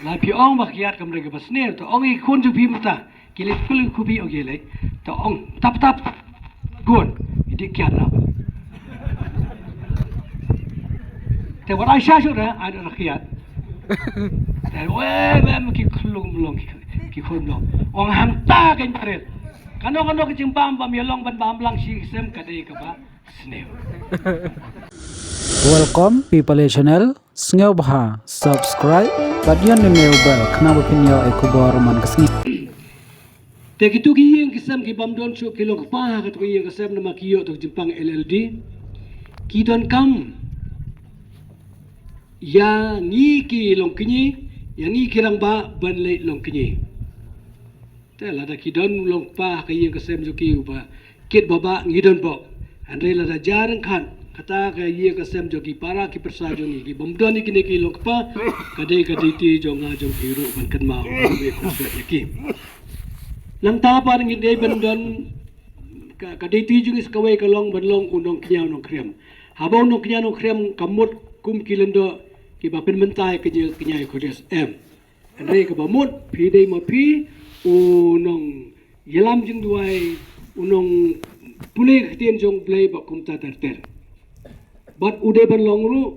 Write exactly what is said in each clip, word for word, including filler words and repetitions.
La phi ong ba kiad kam dei kaba sniew, to ong i khun jong phi mynta. Ki leit skul i khun phi ong ki leit. To ong tap tap. Khun, i dei kiad na. Te wat ai sha shu da, ai da kiad. Te we we ki khun long ki, ki khun long. Ong hangta kein paret. Kano kano ki jingbam bam ïalong ban bam lang shi sem ka dei kaba sniew. Welcome people channel. Sngewbha subscribe bad ïa une u bell khnang ba phin ïoh ïa ki khubor man ka sngi. Te kitu ki ïing ki sem ki bym don shuh ki long kpa ha katu ki ïing ki sem namar ki ïoh tu ki jingpang L L D. Ki donkam ïa ngi ki long kñi, ïa ngi ki rangbah ban leit long kñi. Te lada ki don u long kpa ha ka ïing ka sem jong ki uba kit ba bah ngi don bok. Hynrei lada jar ryngkat kata ka ïing ka sem jong ki para ki pyrsa jong ngi ki bym don ïa kine ki long kpa, ka dei ka duty jong nga jong phi ruh ban kynmaw ban wei khuslai ïa ki. Nangta pat ngi dei ban don ka, ka duty jong ngi sa kawei ka long ban long u nongkñia u nongkhrem. Haba u nongkñia u nongkhrem ka mut kum ki lyngdoh kiba pynmynta ïa ka jingkñia ïa ka Khristan. Hynrei kaba mut phi dei ma phi u nongïalam jingduwai, u nongpule ka ktien jong U Blei bad kumta ter ter. Bad u dei ban long ruh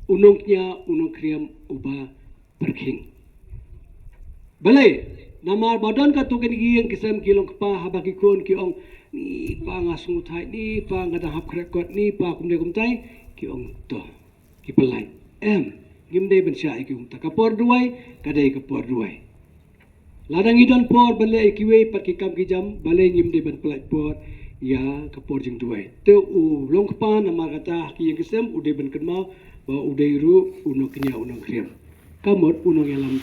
u nongkñia u nongkhrem uba pyrkhing. Balei? Namar ba don katto katne ki ïing ki sem ki long kpa haba ki khun ki ong, ni pa nga sngewthait, ni pa nga dang hap khreh kot, ni pa kumne kumtai, ki ong to. Ki pynlait. Em, ngim dei ban shah ïa ki kumta. Ka por duwai ka dei ka por duwai. Lada ngi don por ban leh ïa kiwei pat ki kam ki jam, balei ngim dei ban pynlait por ïa ka por jingduwai. Te u long kpa namar kata ha ki ïing ki sem u dei ban kynmaw ba u dei ruh u nongkñia u nongkhrem. Ka mut u nongïalam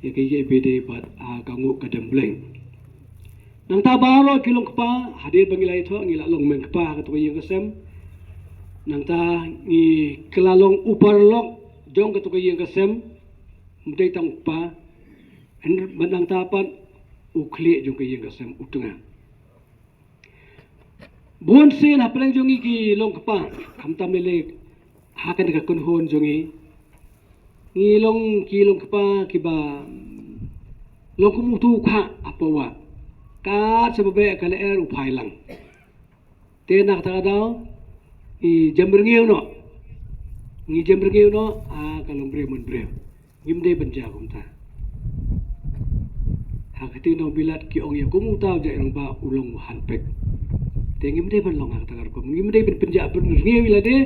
ïa ka ïing ka sem bad ha ka nguh ka dem Blei. Nangta baroh ki long kpa, hadien ba ngi la ïathoh ngi la long mei kpa ha katu ka ïing ka sem. Nangta ngi kylla long u paralok jong katu ka ïing ka sem. Ym dei tang u kpa, hynrei nangta pat u khlieh jong ka ïing ka sem u tnga. Bun sien hapdeng jong ngi ki long kpa, khamtam lei lei ha kane ka kynhun jong ngi. Ngi long ki long kpa kiba long kum utu u kha ha pawa. Kat sa ba beh ka lyer u phai lang. Te na kata ka daw ngi jem rngiew noh. Ngi jem rngiew noh ha ka long briew man briew. Ngim dei ban jia kumta. Ha ka ktien nongbilat ki ong ïa kum uta u jait rangbah u long u handpick. Te ngim dei ban long ha kata ka rukom. Ngim dei ban pynjah pynrngiew ïa lade.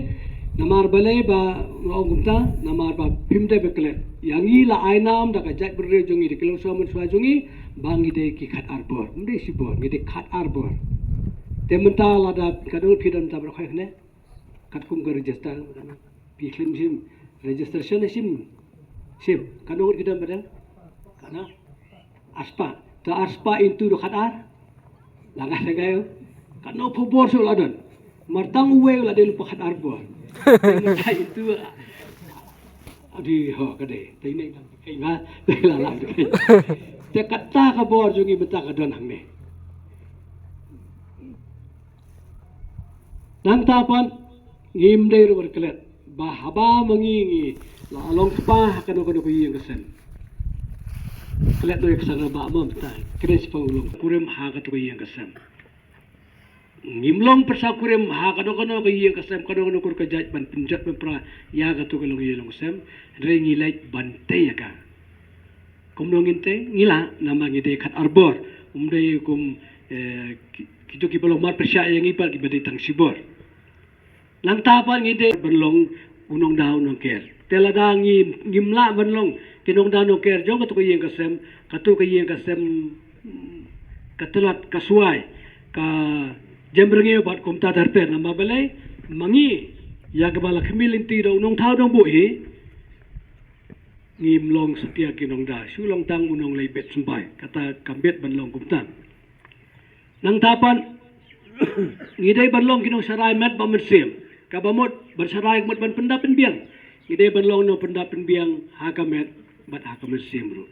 Namar balei ba nga ong kumta, namar ba phim dei ban klet. Ïa ngi la ai nam da ka jaitbynriew jong ngi, da ki longshuwa mynshuwa jong ngi ba ngi dei ki khat ar bor. Ngim dei shi bor, ngi dei khat ar bor. Te mynta lada ka dang phi don ta ba khoi khne. Katkum ka register, phi klim shim, registration shim, shim. Katno ngut ki don ba dang? Katno? Arspah. To arspah into to khat ar. La nga sa ngai. Katno phew bor shuh la don. Mar tang uwei la dei lypa khat ar bor. Kata into. Adi ho ka dei. Te ne kai nga. Te la la. Te kata ka bor jong ngi mynta ka don hangne. Nangta pat ngim dei ruh ban klet ba haba ma ngi ngi la long kpa ha kano kano ka ïing ka sem. Klet noh ïa ka sang ba ma mynta kren shipang u long kurim ha kato ka ïing ka sem. Ngim long pyrsa kurim ha kano kano ka ïing ka sem, kano kano ka jait ban pynjot ban pra ïa kato ka long ïing long sem. Hynrei ngi leit ban tei ïa ka. Kumno ngin tei? Ngi lah namar ngi dei khat ar bor. Ym dei kum, eh, ki, kito kiba long mar pyrshah ïa ngi pat kiba dei tang shibor. Nangta pat ngi dei ban long u nongdaw nongker. Te lada ngi, ngim lah ban long ki nongdaw nongker jong kato ka ïing ka sem, kato ka ïing ka sem, mm, ka tlot ka swai, ka jem rngiew bad kumta ter ter. Namar balei? Ma ngi ïa kaba la khmih lynti da u nongthaw nongbuh hi. Ngim long satia ki nongdaw, shu long tang u nongleit beit symbai, kata kam beit ban long kumta. Nangta pat ngi dei ban long ki nongsharai met bad mynsiem. Kaba mut ban sharai mut ban pyndap pynbiang. Ngi dei ban long nongpyndap pynbiang ha ka met bad ha ka mynsiem ruh.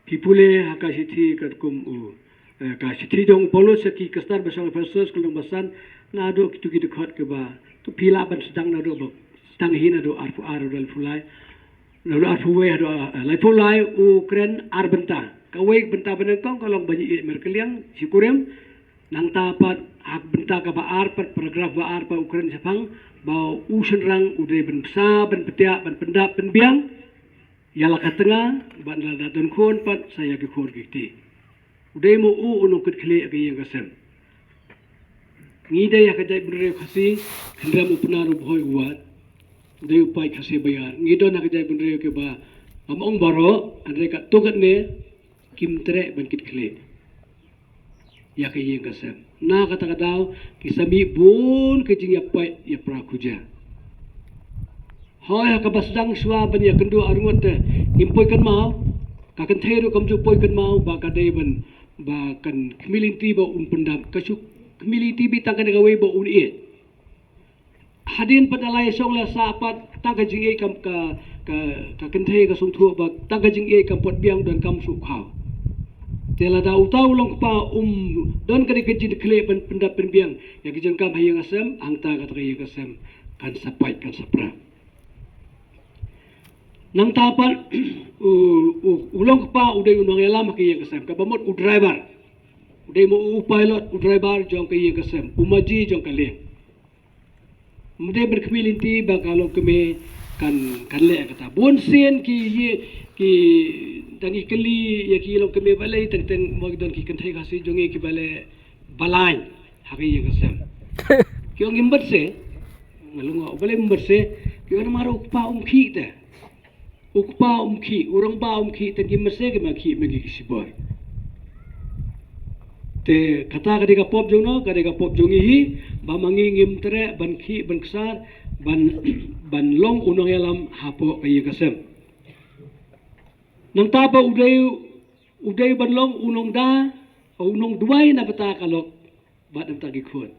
Phi pule ha ka shithi katkum u, eh, ka shithi jong u Paulus sha ki Khristan ba shong Ephesus ka lynnong ba san, naduh kitu ki dkhot kiba, to phi lah ban sdang naduh ba, sdang hi naduh arphew ar haduh arphew lai. Nang ar phew wei haduh, eh, laiphew lai u kren ar bynta. Kawei bynta ba nyngkong ka long ba ngi ïeit markylliang shi kurim. Nangta pat ha bynta kaba ar pat, paragraph ba ar pat u kren shaphang ba u shynrang u dei ban bsa, ban pyntiah, ban pyndap pynbiang ïa la ka tnga, bad lada don khun pat sa ïa ki khun ki kti. U dei mo u u nongkit khlieh ha ka ïing ka sem. Ngi dei ha ka jaitbynriew Khasi, khyndiat u Pnar u Bhoi u Wat. U dei u paid Khasi Baïar. Ngi don ha ka jaitbynriew kiba, ngam ong baroh, hynrei katto katne kim treh ban kit khlieh ïa ka ïing ka sem. Na kata ka daw ki sa mih bun ki jingïapait ïapra khuja. Hooid, ha kaba sdang shuwa ban ïakynduh arngut te ngim poi kynmaw. Ka kynthei ruh kam ju poi kynmaw ba ka dei ban, ba kan khmih lynti ba un pyndap. Ka shu khmih lynti beit tang kane kawei ba un ïeit. Hadien pat da la ïashong la sah pat, tang ka jingïeit kam ka, ka, ka kynthei ka sngewthuh ba tang ka jingïeit kam pat biang, donkam shu khaw. Te lada uta u long kpa um don ka dei ka jingkhleh ban pyndap pynbiang ïa ka jingkam ha ïing ha sem, hangta kata ka ïing ka sem kan sa pait, kan sa pra. Nangta pat u, u, u long kpa u dei u nongïalam ha ka ïing ka sem, kaba mut u driver. U dei mo u pilot, u driver jong ka ïing ka sem, u maji jong ka lieng. Ym dei ban khmih lynti ba ka longkmie kan, kan leh kata. Bun sien ki ïa, ki dang ïakylli ïa ki longkmie, balei teng teng mo ki don ki kynthei Khasi jong ngi kiba leh balain ha ka ïing ka sem. Ki ong ngim bad se, nga long balei ym bad se, ki ong namar u kpa um khih te. U kpa um khih, u rangbah um khih, te ki mase ki ma khih ma ki shibor. Te kata ka dei ka pop jong no, ka dei ka pop jong ngi hi, ba ma ngi ngim treh ban khih ban ksar, ban, ban long u nongïalam hapoh ka ïing ka sem. Nangta ba u dei, u dei ban long u nongda, u nongduwai na bynta ka lok bad na bynta ki khun.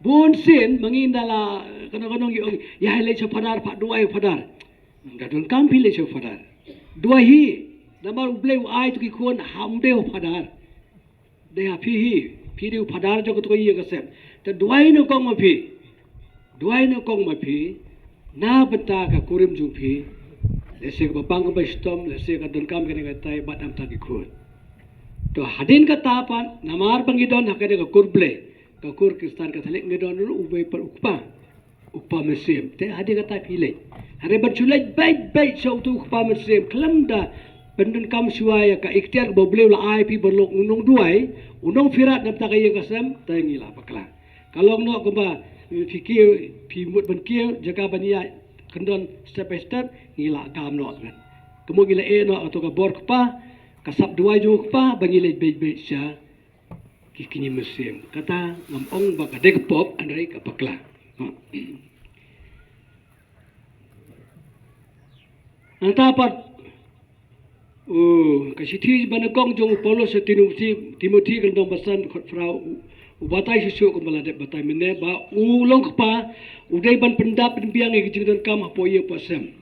Bun sien ma ngi nda la kano kano ngi ong, ïa hi leit sha u phadar, pat duwai u phadar. Ym da donkam phi leit sha u phadar. Duwai hi, namar U Blei u ai ïa ki khun, ha ym dei u phadar. Dei ha phi hi, phi dei u phadar jong kato ka ïing ka sem. Te duwai nyngkong ma phi. Duwai nyngkong ma phi na bynta ka kurim jong phi. Lehse kaba pang kaba shitom, lehse ka donkam kane katai, bad na bynta ki khun. To hadien kata pat, namar ba ngi don ha kane ka kur Blei, ka kur Khristan Katholik, ngi don ruh uwei pat u kpa, u kpa mynsiem. Te hadien kata phi leit, hynrei ban shu leit beit beit sha uto u kpa mynsiem khlem da pyndonkam shuwa ïa ka iktiar kaba U Blei u la ai phi ban long u nongduwai, u nongpyrkhat na bynta ka ïing ka sem, te ngi la bakla. Ka long noh kumba phi kiew, phi mut ban kiew, jaka ban ïaid kyndon step by step, ngi la gam noh ngan. Kumno ngi la ïeh noh kato ka bor kpa, ka sap duwai jong u kpa, ba ngi leit beit beit sha ki kñi mynsiem. Kata ngam ong ba ka dei ka pop, hynrei ka bakla. Nangta pat, u, ka shithi ba nyngkong jong u Paulus sha Timothi, Timothi ka lynnong ba san, dkhot phra, u, u batai shuh shuh kumba la dep batai mynne, ba u long kpa u dei ban pyndap pynbiang ïa ki jingdonkam hapoh ïing hapoh sem,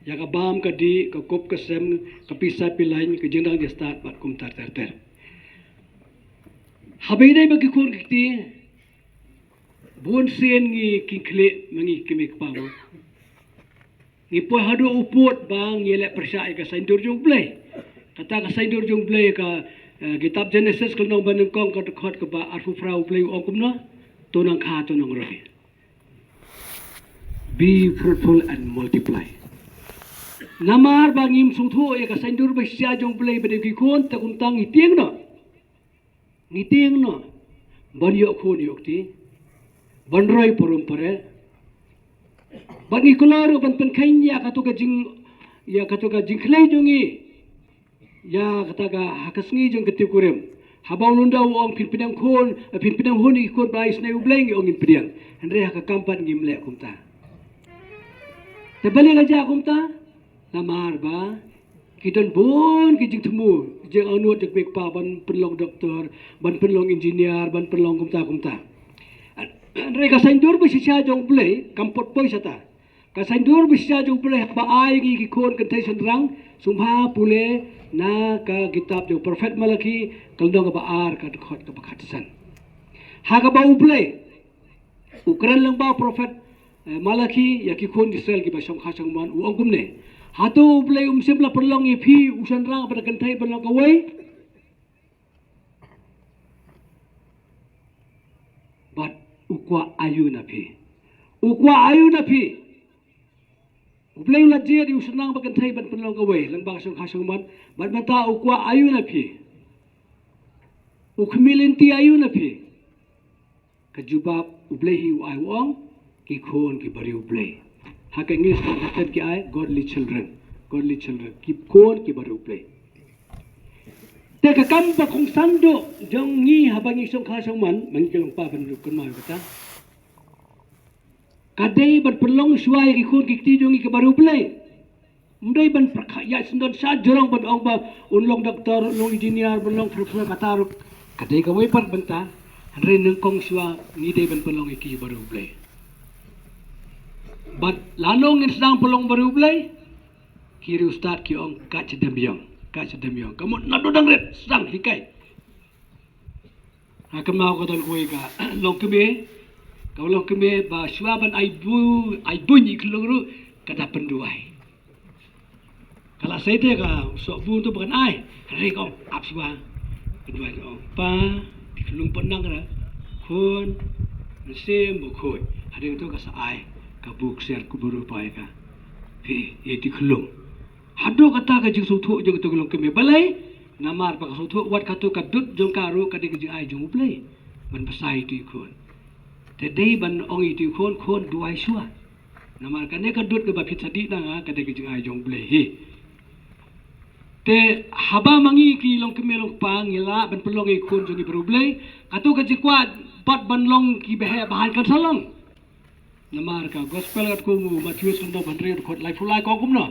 ïa ka bam ka dih, ka kup ka sem, ka pisa pilaiñ, ka jingrang jingstad bad kumta ter ter. Haba ïadei bad ki khun ki kti, bun sien ngi khih khlieh ma ngi ki kmie ki kpa mo. Ngi poi haduh u pud ba ngi leh pyrshah ïa ka saiñdur jong U Blei. Kata ka saiñdur jong U Blei ka, eh, kitab Genesis ka lynnong ba nyngkong ka dkhot kaba arphew phra, U Blei u ong kumno? To nang kha, to nang roi. Be fruitful and multiply. Namar ba ngim sngewthuh ïa ka saiñdur ba shisha jong U Blei ba dei ki khun, te kumta ngi tieng noh. Ngi tieng noh ban ïoh khun ïoh kti, ban roi parum pareh. Bad ngi kloi ruh ban pynkheiñ ïa kato ka jing, ïa kato ka jingkhlei jong ngi ïa kata ka ha ka sngi jong ka tnga kurim. Haba u lyngdoh u ong phin pdiang khun, phin pdiang hun ïa ki khun ba la isynei U Blei, ngi ong ngim pdiang. Hynrei ha ka kam pat ngim leh kumta. Te balei ka jia kumta? Namar ba ki don bun ki jingthmu, jingangnud jong ki kmie ki kpa ban pynlong doktor, ban pynlong engineer, ban pynlong kumta kumta. Hynrei ka saiñdur ba shisha jong U Blei kam pat poi shata. Ka saiñdur ba shisha jong U Blei haba ai ïa ngi ki khun kynthei shynrang, sngewbha pule na ka kitab jong u prophet Malaki, ka lynnong kaba ar, ka dkhot kaba khatsan. Ha kaba U Blei u kren lyngba u prophet, eh, Malaki ïa ki khun Israel kiba shongkha shongman, u ong kumne: Hato U Blei um shym la pynlong ïa phi u shynrang bad kynthei ban long kawei? Bad u kwah aïu na phi? U kwah aïu na phi? U Blei u la jied ïa u shynrang bad kynthei ban pynlong kawei lyngba ka shongkha shongman. Bad mynta u kwah aïu na phi? U khmih lynti aïu na phi? Ka jubab U Blei hi u ai u ong, ki khun ki bariewblei. Ha ka English ka kyrteng ki ai godly children. Godly children. Ki khun ki bariewblei. Te ka kam ba kongsan duh jong ngi haba ngi shongkha shongman, ma ngi ki longpa ban ruh kynmaw ïa kata. Ka dei ban pynlong shuwa ïa ki khun ki kti jong ngi ki bariewblei. Ym dei ban pyrkhat ïa sendon sha jrong ban ong ba un long doktor, un long engineer, ban long professor kata ruh. Ka dei kawei pat bynta. Hynrei nyngkong shuwa ngi dei ban pynlong ïa ki bariewblei. Bad lano ngin sdang pynlong bariewblei? Ki riewstad ki ong ka sdang biang, ka sdang biang. Ka mut naduh dang rit sdang hikai. Ha kynmaw ka don kawei ka longkmie, ka longkmie ba shuwa ban ai bu, ai buiñ ïa ki khyllung ruh ka da pynduwai. Ka la sei te ka soh bu to ba kan ai, ka ri ka ong ap shuwa pynduwai, ka ong pa, ïa ki khyllung pynang ra khun, mynsiem ba khuid. Hadien to ka sa ai ka bu ksiar ka bu ruh pa ïa ka, phi ïa ki khyllung. Haduh kata ka jingsngewthuh jong kito ki longkmie. Balei? Namar ba ka sngewthuh wat kato ka dud jong ka ruh ka dei ka jingai jong U Blei ban bsa ïa kito ki khun. Te dei ban ong ïa kito ki khun, khun duwai shuwa. Namar kane ka dud kaba phi sa dih na nga ka dei ka jingai jong U Blei hi. Te haba ma ngi ki longkmie longkpa ngi lah ban pynlong ïa ki khun jong ngi bariewblei, kato ka jingkwah pat ban long ki baheh bahaiñ kan sa long. Namar ka gospel katkum u Mathaios lynnong ba hynriew dkhot laiphew lai ka ong kumno?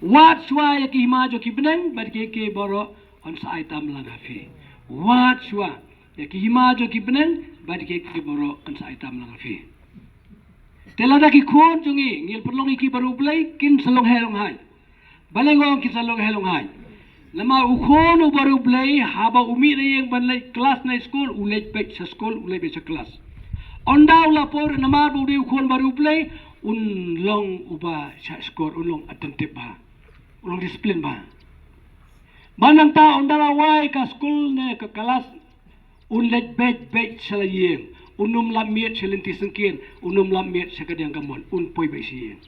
Wad shuwa ïa ki hima jong ki bneng bad kiei kiei baroh yn sa ai tam lang ha phi. Wad shuwa ïa ki hima jong ki bneng bad kiei kiei baroh yn sa ai tam lang ha phi. Te lada ki khun jong ngi ngi pynlong ïa ki bariewblei, kin sa long heh long haiñ. Balei nga ong kin sa long heh long haiñ? Namar u khun u bariewblei haba u mih na ïing ban leit klas na skul, u leit beit sha skul, u leit beit sha klas. Ynda u la poi namar ba u dei u khun bariewblei, un long uba shah shkor, un long attentive bha, un long discipline bha. Bad nangta ynda la wai ka skul ne ka klas, un leit beit beit sha la ïing, un ym lap miet sha lynti syngkien, un ym lap miet sha ka diang kamon, un poi beit sha ïing.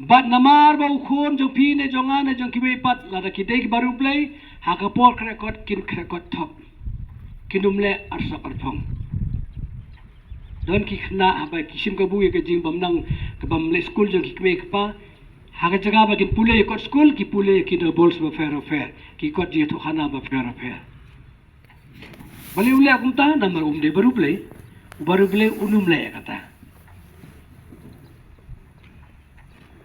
Bad namar ba u khun jong phi ne jong nga ne jong kiwei pat, lada ki dei ki bariewblei, ha ka por khreh kot kin khreh kot thok, kin ym leh arsap arphong. Don ki khynnah haba ki shim kabu ïa ka jingbymnang, ka bym leit skul jong ki kmie kpa, ha ka jaka ba kin pule ïa kot skul, ki pule ïa ki novels bapher bapher, ki kot jingïathuhkhana bapher bapher. Balei u leh kumta? Namar um dei bariewblei. U bariewblei un ym leh kata.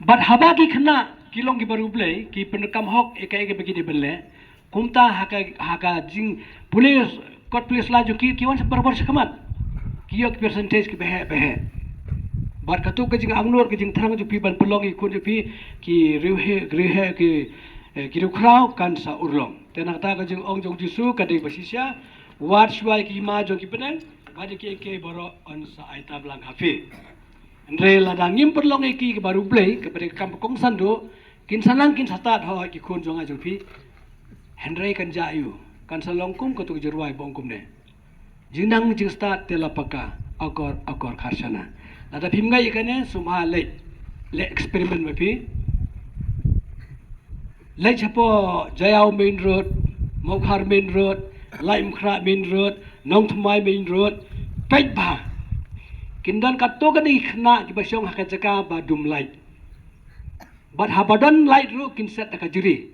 Bad haba ki khynnah ki long ki bariewblei, ki pyndonkam hok ïa kaei kaba ki dei ban leh. Kumta ha ka, ha ka jingpule kot pule sla jong ki, ki wan barabor shakhmat. Ki ïoh ki percentage kiba heh ba heh. Bad kato ka jingangnud, ka jingthrang jong phi ban pynlong ïa ki khun jong phi ki riewheh, riewheh ki, eh, ki riewkhraw kan sa urlong. Te na kata ka jingong jong U Jisu ka dei ba shisha, wad shuwa ïa ki hima jong ki bneng, bad ïa kiei kiei baroh yn sa ai tam lang ha phi. Hynrei lada ngim pynlong ïa ki ki bariewblei, kaba dei ka kam ba kongsan duh, kin sa nang kin sa tad hooid ki khun jong nga jong phi. Hynrei kan jia aiu? Kan sa long kum kato ka jingrwai ba ong kumne. Jingnang jingstad te la paka, akor akor kharshana. Lada phim ngeit ïa kane, sngewbha leit, leh experiment ma phi. Leit shapoh Jaïaw main road, Mawkhar main road, Laitumkhrah main road, Nongthymmai main road, peit bha. Kin don katto katne ki khynnah kiba shong ha ka jaka ba dum light. Bad haba don light ruh kin set da ka jri,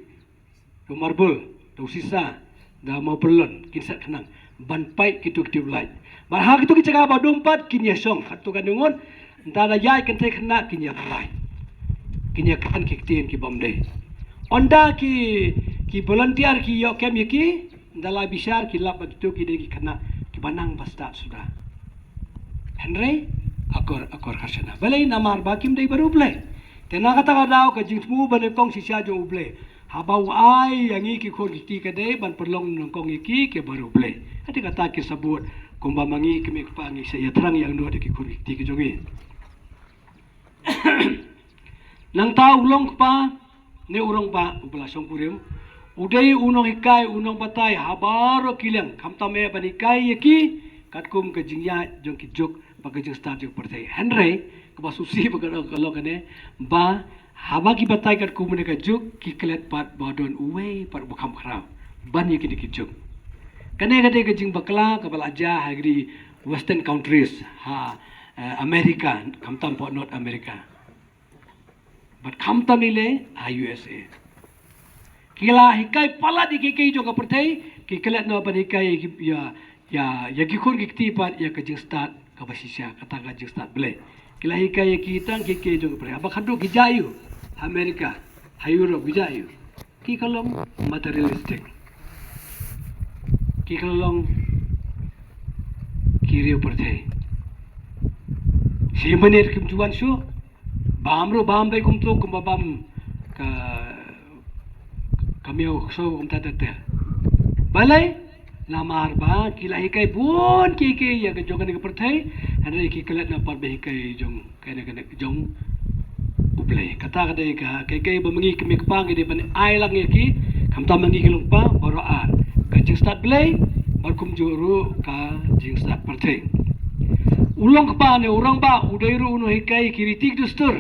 da u marbul, da u sisa, da u mawpyllon, kin set khnang ban pait kito ki tube light. Bad ha kito ki jaka ba dum pat kin ïa shong, katto katne ngut, ynda la ïaid kynthei khynnah kin ïa pynlait, kin ïa kren ki ktien ki bym dei. Ynda ki, ki volunteer ki ïoh kem ïa ki, ynda la bishar ki lap ba kito ki dei ki khynnah kiba nang ba stad suda. Hynrei akor akor kharshana. Balei? Namar ba kim dei bariewblei. Te na kata ka daw ka jingthmu ba nyngkong shisha jong U Blei, haba u ai ïa ngi ki khun ki kti, ka dei ban pynlong nyngkong ïa ki ki bariewblei. Hynrei kata ki sa bud kumba ma ngi ki kmie ki kpa ngi sa ïathrang ïa u nud ïa ki khun ki kti ki jong ngi. Nangta u long kpa, ne u rangbah uba la shongkurim, u dei u nonghikai, u nongbatai ha baroh ki liang, khamtam eh ban hikai ïa ki katkum ka jingïaid jong ki juk bad ka jingstad jong ka pyrthei. Hynrei kaba sngewsih ba ka long kane, ba haba ki batai katkum kane ka juk, ki klet pat ba don uwei pat uba kham khraw ban ïa kine ki juk. Kane ka dei ka jingbakla kaba la jia ha ki western countries, ha, eh, America, khamtam pat North America. Bad khamtam lei lei ha U S A. Ki la hikai palat ïa kiei kiei jong ka pyrthei, ki klet noh ban hikai ïa ki, ïa, ïa, ïa ki khun ki kti pat ïa ka jingstad kaba shisha, kata ka jingstad Blei. Ki la hikai ïa ki tang kiei kiei jong ka pyrthei. Haba khatduh ki jia aiu? Ha America, ha Europe ki jia aiu? Ki ka long materialistic. Ki ka long ki riew pyrthei. Shi minit kim ju wan shuh. Bam ruh bam beit kumto kumba bam ka, ka miaw ksew kumta ter ter. Balei? Namar ba ki la hikai bun kiei kiei ïa ka jong kane ka pyrthei, hynrei ki klet noh pat ban hikai jong kane kane jong U Blei. Kata ka dei ka kiei kiei ba ma ngi ki kmie kpa ngi dei ban ai lang ïa ki, khamtam ma ngi ki long kpa baroh ar. Ka jingstad Blei bad kumjuh ruh ka jingstad pyrthei. U long kpa ne u rangbah u dei ruh u nonghikai ki riti ki dustur.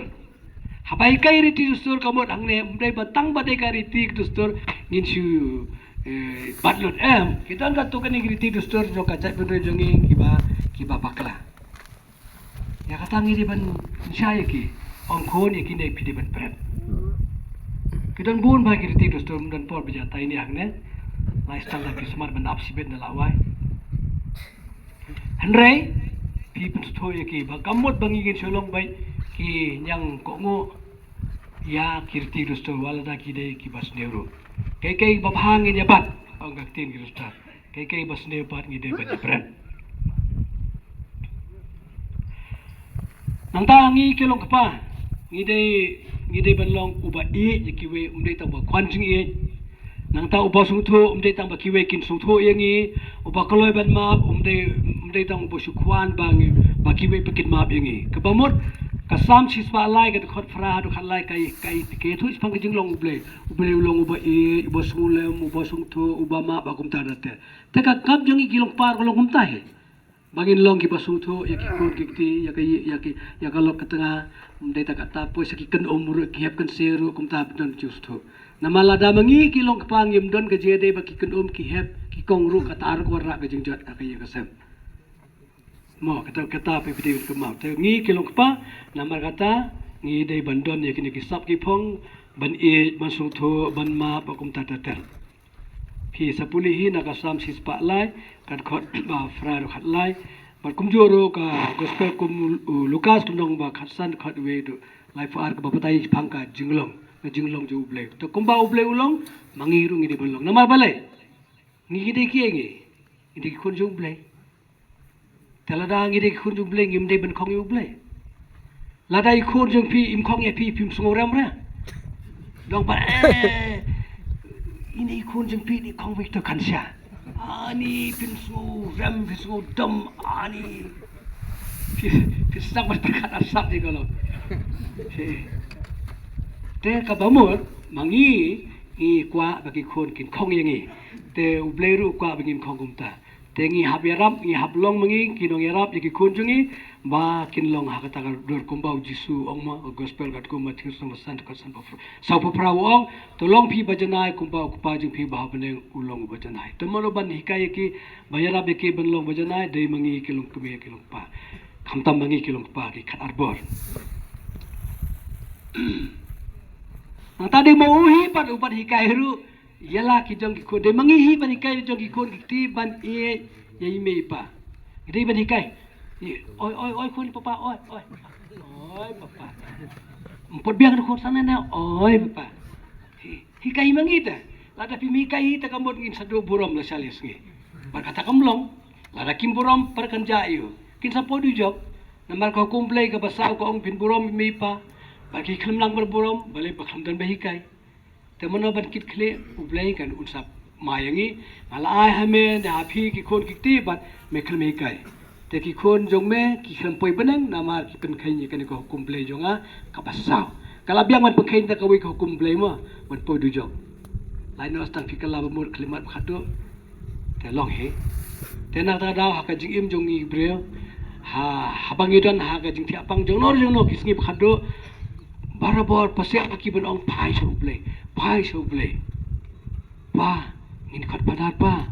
Haba hikai riti dustur ka mut hangne ym dei ba tang ba dei ka riti ki dustur ngin shu, eh, bat lut, em. Ki don katto katne ki riti dustur jong ka jaitbynriew jong ngi kiba, kiba bakla. Ïa kata ngi dei ban shai ïa ki. Ong khun ïa kine phi dei ban pret. Ki don bun bha ki riti dustur, ym don por ba jia tai ne hangne. Lai stang da phi smat ban ap shibit da la wai. Hynrei phi pynsngewthuh ïa ki ba ka mut ba ngi ngin shu long beit ki ñiang kohnguh ïa ki riti dustur, wat lada ki dei kiba sniew ruh. Kiei kiei ba bha ngin ïa bat, ong ka ktien ki dustur. Kiei kiei ba sniew pat ngi dei ban ïa pret. Nangta ngi ki long kpa, ngi dei, ngi dei ban long uba ïeit ïa kiwei, ym dei tang ba kwah jingïeit. Nangta uba sngewthuh, ym dei tang ba kiwei kin sngewthuh ïa ngi, uba kloi ban map, ym dei, ym dei tang uba shu kwah ba ngi, ba kiwei pat kin map ïa ngi. Kaba mut ka Salm shispah lai ka dkhot phra haduh khatlai ka, ka, ka ïathuh shaphang ka jinglong U Blei. U Blei u long uba ïeit, uba sngewlem, uba sngewthuh, uba map, ba kumta ter ter. Te ka kam jong ngi ki long kpa ka long kumta hi. Ba ngin long kiba sngewthuh ïa ki khun ki kti, ïa ka, ïa ki, ïa ka lok ka tnga, ym dei tang kata, poi sha ki kynum ruh, ki hep kynse ruh, kumta ban don jingsngewthuh. Namar lada ma ngi ki long kpa ngim don ka jingïadei bad ki kynum ki hep ki kong ruh, kata ruh ka wanrah ka jingjot ha ka ïing ka sem. Mo, kata, kata phi dei ban kynmaw. Te ngi ki long kpa, namar kata ngi dei ban don ïa kine ki sap ki phong, ban ïeit, ban sngewthuh, ban map, ba kumta ter ter. Phi sa pule hi na ka Salm shispah lai, ka dkhot ba phra haduh khatlai. Bad kumjuh ruh ka gospel kum u Lukas lynnong ba khatsan dkhot wei haduh laiphew ar kaba batai shaphang ka jinglong, ka jinglong jong U Blei. Te kumba U Blei u long, ma ngi ruh ngi dei ban long. Namar balei? Ngi ki dei kiei ngi? Ngi dei ki khun jong U Blei. Te lada ngi dei ki khun jong U Blei ngim dei ban khong ïa U Blei. Lada i khun jong phi im khong ïa phi phim sngew rem re. Dang ba, eh, ine i khun jong phi dei khong phi to khan sha. Ani phin sngew rem, phin sngew dom, ani phi, phi sdang ban pyrkhat arsap ïa ka long. Te kaba mut ma ngi ngi kwah ba ki khun kin khong ïa ngi. Te U Blei ruh u kwah ba ngin khong kumta. Te ngi hap ïarap, ngi hap long ma ngi ki nongïarap ïa ki khun jong ngi ba kin long ha kata ka dur kumba u Jisu u ong ma, ka gospel katkum u Mathaios lynnong ba san dkhot san, sawphew phra u ong, to long phi ba janai kumba u Kpa jong phi ba ha bneng u long uba janai. Te mano ban hikai ïa ki, ban ïarap ïa ki ban long ba janai? Dei ma ngi ki long kmie ki long kpa. Khamtam ma ngi ki long kpa ki khat ar bor. Nangta dei ma u hi pat u ban hikai ruh ïa la ki jong ki khun. Dei ma ngi hi ban hikai jong ki khun ki kti ban ïeit ïa i mei i pa. Dei ban hikai. Oi, oi, oi khun, papa, oi, oi. Oi papa. Ym pat biang khun sa ne ne, oi papa. Hi, hikai ma ngi te. Lada phim hikai hi te ka mut ngin sa duh burom la shaliang sngi. Bad kata kam long. Lada kim burom pat kan jia ïa u. Kin sa poi dujok. Namar ka hukum Blei kaba saw ka ong phin burom i mei i pa. Bad ki khlem nang ban burom, balei ba khlem don ba hikai. Te mano ban kit khlieh? U Blei kan un sa mai ïa ngi. Nga la ai ha me ne ha phi ki khun ki kti bad me khlem hikai. Te ki khun jong me ki khlem poi bneng namar ki pynkheiñ ïa kane ka hukum Blei jong nga kaba saw. Ka la biang ban pynkheiñ da kawei ka hukum Blei mo, ban poi dujok. Lai noh tang phi kylla ba mut khyllipmat ba khatduh. Te long hi. Te na kata ka daw ha ka jingim jong ngi briew, ha, haba ngi don ha ka jingthiah pang jong no jong no ki sngi ba khatduh, barabor pasiah ba ki ban ong phai sha U Blei, phai sha U Blei. Pa, ngin khot Phadar pa.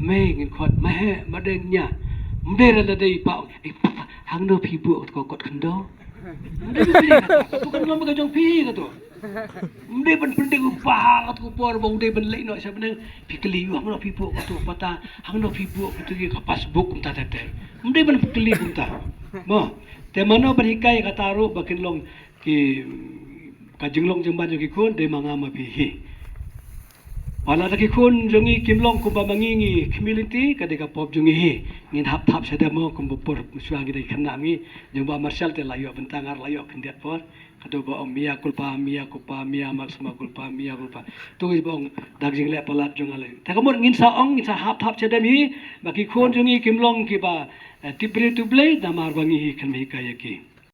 Mei, ngin khot Mahe, Madeng, Nia. Mdei ra la dei pa, eh pa, hangno phi buh ko kot khyndew. Mdei phi buh ko kot khyndew, ka jong phi ka tu. Mdei ban pyndeng u pa ha katu ka por ba u dei ban leit noh sha bneng, phi kylli u hangno phi buh katu pata, hangno phi buh katu ka passbook kumta ter ter. Mdei ban kylli kumta. Mo, te mano ban hikai kata ruh ba kin long ki, ka jinglong jingman jong ki khun dei ma nga ma phi hi. Wat la da ki khun jong ngi kim long kumba ma ngi ngi community, ka dei ka pop jong ngi hi. Ngin hap thap shadem mo kumba por mynshuwa ngi dei khynnah ngi, jong ba Marshall te la ïoh bynta, nga la ïoh khyndiat por. Katu ba ong mia culpa, mia culpa, mia máxima culpa, mia culpa. Tu ba ong dak jingleh palat jong nga lei. Te ka mut ngin sa ong, ngin sa hap thap shadem hi, ba ki khun jong ngi kim long kiba, eh, tip briew tip Blei, namar ba ngi hi khlem hikai ïa ki.